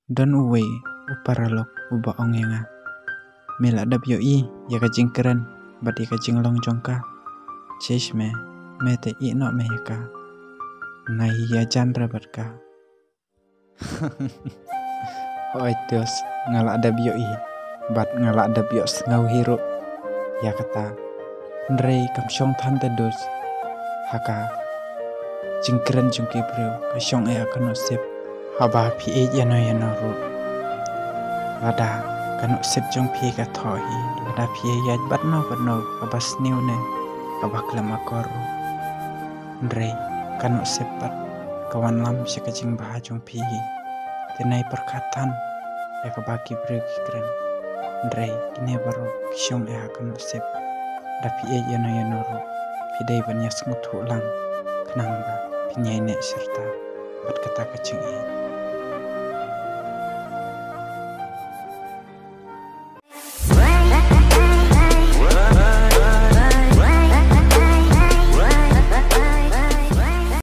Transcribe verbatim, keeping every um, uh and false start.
Don uwei u paralok uba ong ïa nga, me la dep ïohi ïa ka jingkren bad ïa ka jinglong jong ka. Shisha me, me te ïehnoh me ïa ka. Nga ïajan re bad ka. Hooid dos, nga la dep ïohi bad nga la dep ïohsngew hi ruh ïa kata. Hynrei kam shong than te dos ha ka jingkren jong ki briew, ka shong eh ha ka nusip. Haba phi ïeit ïano ïano ruh, lada ka nusip jong phi ka thoh hi, lada phi ïaid bad no bad no kaba sniew ne kaba khlem akor ruh, hynrei ka nusip pat ka wanlam sha ka jingbha jong phi hi. Te nai pyrkhat than ïa kaba ki briew ki kren. Hynrei kine baroh ki shong eh ha ka nusip. Da phi ïeit ïano ïano ruh, phi dei ban ïa sngewthuh lang khnang ba phin ïai neh shirta bad kata ka jingïeit.